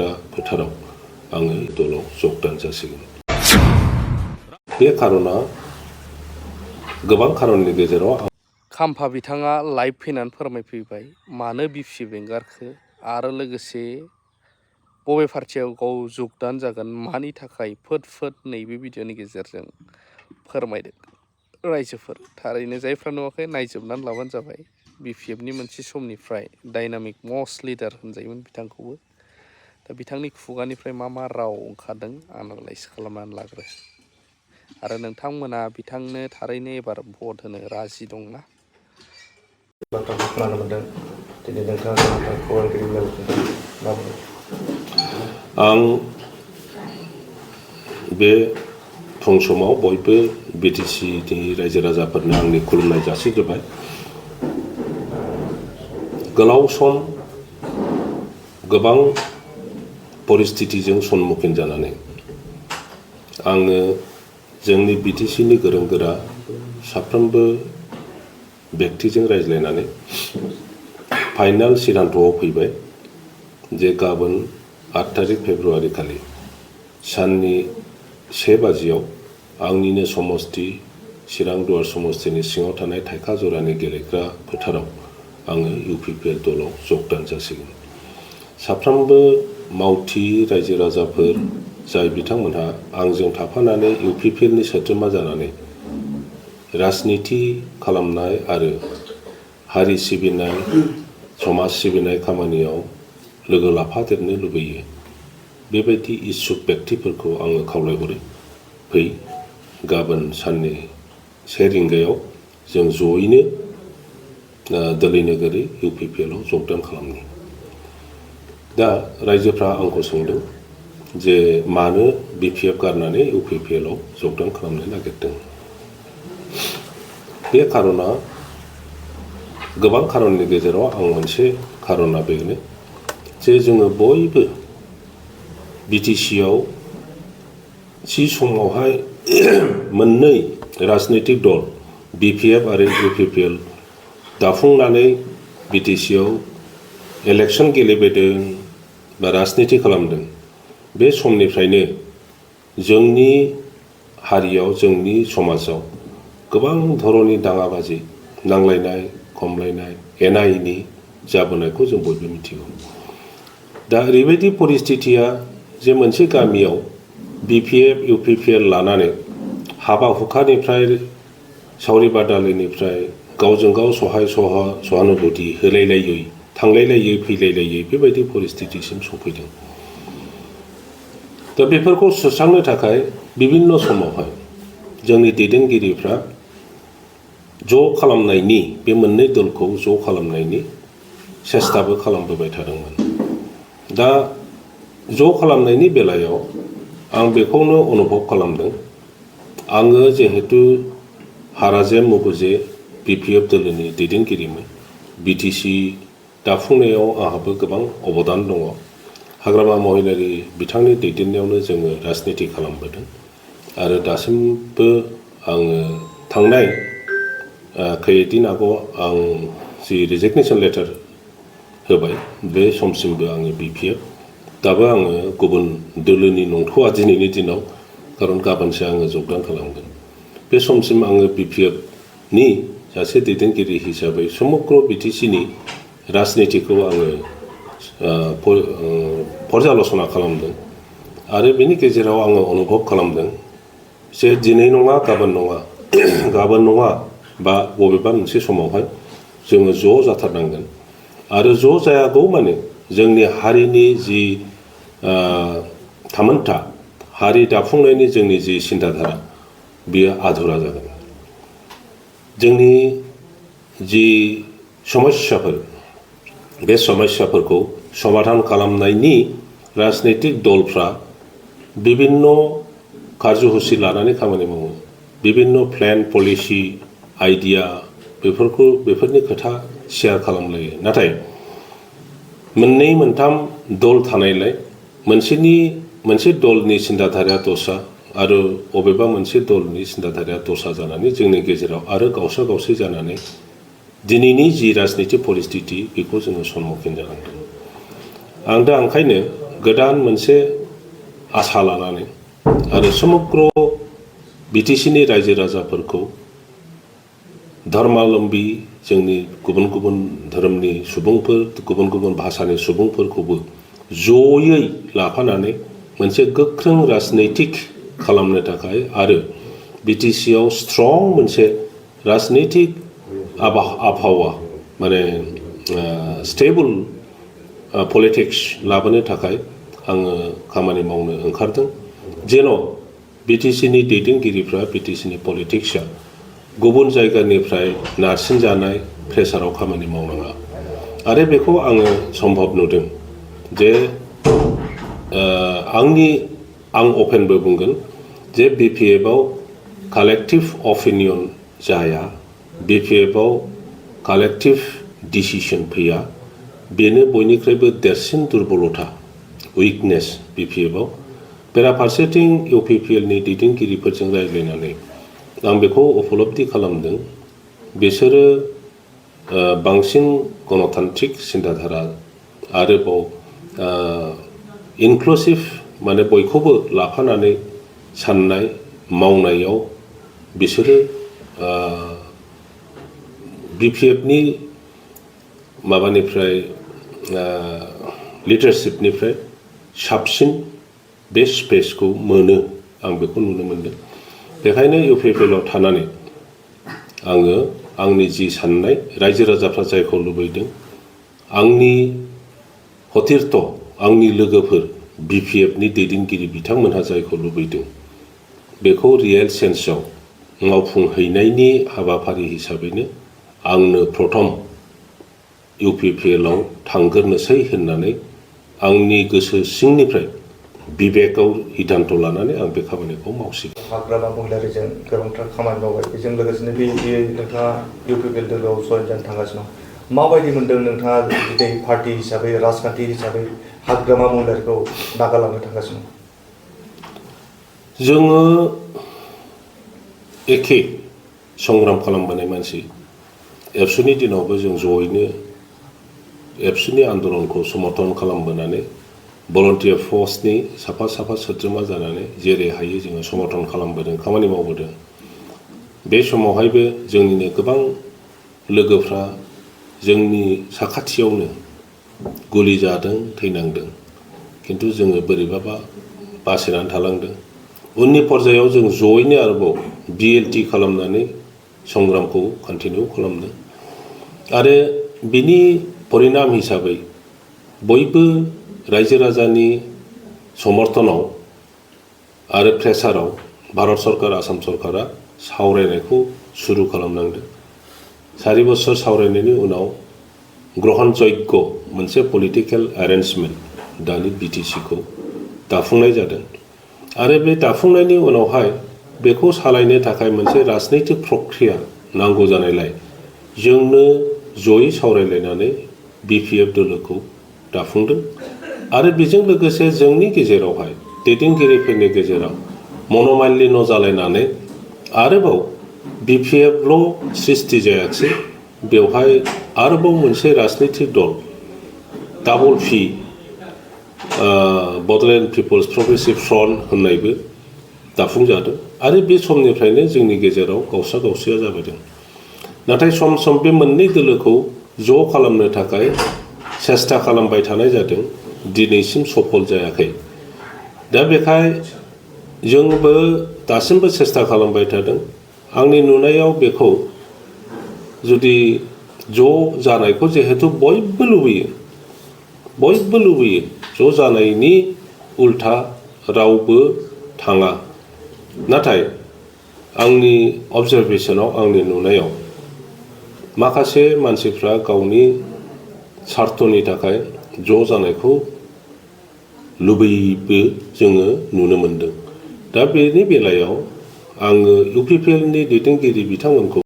गेलेग्रा फोथाराव आङो दलाव जगदान जासिगोन। बे खार'ना गोबां खारननि गेजेराव खाम्फा बिथाङा लाइभ फैनानै फोरमायफैबाय मानो BPF एंगारखो आरो लोगोसे बबे पार्टियाव गाव जगदान जागोन मानि थाखाय फोद नैबे भिडिअनि गेजेरजों फोरमायदों। रायजोफोर थारैनो जायफ्रा नुवाखै नायजोबनानै लाबानो जाबाय। BPFनि मोनसे समनिफ्राय डायनामिक मस्ट लिडार होनजायोमोन बिथांखौबो। दा बिथांनि खुगानिफ्राय मा राव ओंखारदों एनालाइज खालामनानै लाग्रो। आरो नोंथांमोना बिथांनो थारैनो एबार भट होनो राजि दंना? बाथ्राखौ खोनानो मोनदों। दिनै नोंथाङा खौरांगिरि लोगोफोरजों माबोरै? आं बे फुं समाव बयबो BTCनि रायजो राजाफोरनो आंनि खुलुमनाय जासिग्रोबाय। गोलाव सम गोबां परिस्थितिजों सन्मुखीन जानानै आङो जोंनि BTCनि गोरों गोरा साफ्रोमबो व्यक्तिजों रायज्लायनानै फाइनाल सिद्धान्तआव फैबाय जे गाबोन 8 तारिख फेब्रुवारि खालि साननि 1 बाजियाव आंनिनो समस्ति चिरां दुवार समस्तिनि सिङाव थानाय थाइखा जरानि गेलेग्रा फोथाराव आङो UPPL दलाव जगदान जासिगोन। साफ्रोमबो मावथि रायजो राजाफोर जाय बिथांमोनहा आंजों थाफानानै UPPLनि सोद्रोमा जानानै राजनिति खालामनाय आरो हारि सिबिनाय समाज सिबिनाय खामानियाव लोगो लाफादेरनो लुबैयो बेबायदि इच्छुक व्यक्तिफोरखौ आङो खावलायहरो। फै गाबोन साननि 1 रिंगायाव जों जयैनो दोलै नोगोरै UPPLआव जगदान खालामनि। दा रायजोफ्रा आंखौ सोंदों जे मानो BPF गारनानै UPPLआव जगदान खालामनो नागिरदों। बे खार'ना गोबां खारननि गेजेराव आं मोनसे खार'ना बेनो जे जोङो बयबो BTCआव थि समावहाय मोननै राजनैतिक दल BPF आरो UPPL दाफुंनानै BTCआव इलेक्सन गेलेबोदों बा राजनिति खालामदों। बे समनिफ्रायनो जोंनि हारियाव जोंनि समाजाव गोबां धरननि दाङाबाजि नांलायनाय खमलायनाय एना एनि जाबोनायखौ जों बयबो मिथिगौ। दा ओरैबायदि परिस्थितिया जे मोनसे गामियाव BPF UPPL लानानै हाबा हुखानिफ्राय सावरि बादालिनिफ्राय गावजों गाव सहानुभूति होलायलायै थांलायलायै फैलायलायै बेबायदि परिस्थितिसिम सफैदों। दा बेफोरखौ सुस्रांनो थाखाय बिभिन्न समावहाय जोंनि दैदेनगिरिफ्रा ज' खालामनायनि बे मोननै दलखौ ज' खालामनायनि सेस्ताबो खालामबोबाय थादोंमोन। दा ज' खालामनायनि बेलायाव आं बेखौनो अनुभब खालामदों। आङो जिहेतु हाराजे मुगुजे BPF दोलोनि दैदेनगिरिमोन BTC दाफुंनायाव आंहाबो गोबां अबदान दङ। हाग्रामा महिलारि बिथांनि दैदेननायावनो जोङो राजनिति खालामबोदों आरो दासिमबो आङो थांनाय खैदिन आगोलाव आं जि रिजिगनेसन लेटार होबाय बे समसिमबो आङो BPF दाबो आङो गुबुन दोलोनि नंथ'आ दिनैनि दिनाव खारन गाबोनसो आङो जगदान खालामगोन। बे समसिम आङो BPFनि सासे दैदेनगिरि हिसाबै समग्र BTCनि राजनितिखौ आङो पर्यालसना खालामदों आरो बेनि गेजेराव आङो अनुभब खालामदों जे दिनै नङा गाबोन नङा बा बबेबा मोनसे समावहाय जोङो ज' जाथारनांगोन आरो ज' जायागौ माने जोंनि हारिनि जि थामोनथा हारि दाफुंनायनि जोंनि जि सिन्ताधारा बियो आधुरा जागोन। जोंनि जि समस्याफोर बे समस्याफोरखौ समाधान खालामनायनि राजनैतिक दलफ्रा बिभिन्न कार्यसुचि लानानै खामानि मावो। बिभिन्न प्लेन पलिसि आइडिया बेफोरनि खोथा शेयार खालामलायो। नाथाय मोननै मोनथाम दल थानायलाय मोनसे दलनि सिन्ताधाराया दस्रा आरो बबेबा मोनसे दलनि सिन्ताधाराया दस्रा जानानै जोंनि गेजेराव आरो गावस्रा गावस्रि जानानै दिनैनि जि राजनिति परिस्थिति बेखौ जोङो सन्मुखीन जानांदों। आं दा ओंखायनो गोदान मोनसे आसा लानानै आरो समग्र बिटिसिनि रायजो राजाफोरखौ धर्मालम्बी जोंनि गुबुन गुबुन धोरोमनि सुबुंफोर गुबुन गुबुन भाषानि सुबुंफोरखौबो जयै लाफानानै मोनसे गोख्रों राजनैतिक खालामनो थाखाय आरो बिटिसिआव स्ट्रं मोनसे राजनैतिक आबहावा माने स्टेबल पलिटिक्स लाबोनो थाखाय आङो खामानि मावनो ओंखारदों जेन' बिटिसिनि दैदेनगिरिफ्रा बिटिसिनि पलिटिक्सआ गुबुन जायगानिफ्राय नारसिनजानाय प्रेसाराव खामानि मावनाङा आरो बेखौ आङो सम्भब नुदों जे आं अपेनबो बुंगोन जे BPFआव कालेक्टिभ अपिनियन जाया BPFआव कालेक्टिभ डिसिसन फैया बेनो बयनिख्रुइबो देरसिन दुर्बलता उइकनेस BPFआव बेराफारसेथिं UPPLनि दैदेनगिरिफोरजों रायज्लायनानै आं बेखौ उपलब्धि खालामदों बिसोरो बांसिन गणतान्त्रिक सिन्ताधारा आरोबाव इनक्लुसिभ माने बयखौबो लाफानानै साननाय मावनायाव बिसोरो BPFनि माबानिफ्राय लिडारशिपनिफ्राय साबसिन बे स्पेसखौ मोनो आं बेखौ नुनो मोनदों बेखायनो UPPLआव थानानै आङो आंनि जि साननाय रायजो राजाफ्रा जायखौ लुबैदों आंनि हथिरथ आंनि लोगोफोर BPFनि दैदेनगिरि बिथांमोनहा जायखौ लुबैदों बेखौ रियेल सेन्सआव मावफुंहैनायनि हाबाफारि हिसाबैनो आंनो प्रथम UPPLआव थांगोरनोसै होननानै आंनि गोसो सिंनिफ्राय बिबेकआव हिदान्त लानानै आं बे खामानिखौ मावसिगोन हाग्रामा महिलारिजों गोबांथार खामानि मावबाय बेजों लोगोसेनो नोंथाङा UPPL दोलोआव जयेन जानो थांगासिनो दं माबायदि मोनदों नोंथाङा दिनै पार्टि हिसाबै राजखान्थि हिसाबै हाग्रामा महिलारिखौ नागारलांनो थांगासिनो जोङो एखे संग्राम खालामबोनाय मानसि एबसुनि दिनावबो जों जयैनो एबसुनि आन्दलनखौ समर्थन खालामबोनानै भलन्टियार फर्सनि साफा साफा सोद्रोमा जानानै जेरै हायो जोङो समर्थन खालामबोदों खामानि मावबोदों बे समावहायबो जोंनिनो गोबां लोगोफ्रा जोंनि साखाथियावनो गुलि जादों थैनांदों किन्तु जोङो बोरैबाबा बासायनानै थालांदों उननि पर्यायाव जों जयैनो आरोबाव BLT खालामनानै संग्रामखौ कन्टिनिउ खालामदों आरो बिनि परिणाम हिसाबै बयबो रायजो राजानि समर्थनाव आरो प्रेसाराव भारत सरकार आसाम सरकारा सावरायनायखौ सुरु खालामनांदों 4 बोसोर सावरायनायनि उनाव ग्रहण जग्य मोनसे पलिटिकेल एरेन्जमेन्ट दानि BTCखौ दाफुंनाय जादों आरो बे दाफुंनायनि उनावहाय बेखौ सालायनो थाखाय मोनसे राजनैतिक प्रक्रिया नांगौ जानायलाय जोंनो जयै सावरायलायनानै BPF दोलोखौ दाफुंदों आरो बेजों लोगोसे जोंनि गेजेरावहाय दैदेनगिरिफोरनि गेजेराव मनमालिन्य जालायनानै आरोबाव BPFल' सृष्टि जायाखिसै बेवहाय आरोबाव मोनसे राजनैतिक दल double P Bodoland people's progressive front होननायबो दाफुंजादों आरो बे समनिफ्रायनो जोंनि गेजेराव गावसा गावसिया जाबोदों नाथाय सम सम बे मोननै दोलोखौ ज' खालामनो थाखाय सेस्था खालामबाय थानाय जादों दिनैसिम सफल जायाखै दा बेखाय जोंबो दासिमबो सेस्था खालामबाय थादों आंनि नुनायाव बेखौ जुदि ज' जानायखौ जिहेतु बयबो लुबैयो ज' जानायनि उल्था रावबो थाङा नाथाय आंनि अबजारभेशनाव आंनि नुनायाव माखासे मानसिफ्रा गावनि स्वार्थनि थाखाय ज' जानायखौ लुबैयोबो जोङो नुनो मोनदों दा बेनि बेलायाव आङो UPPLनि दैदेनगिरि बिथांमोनखौ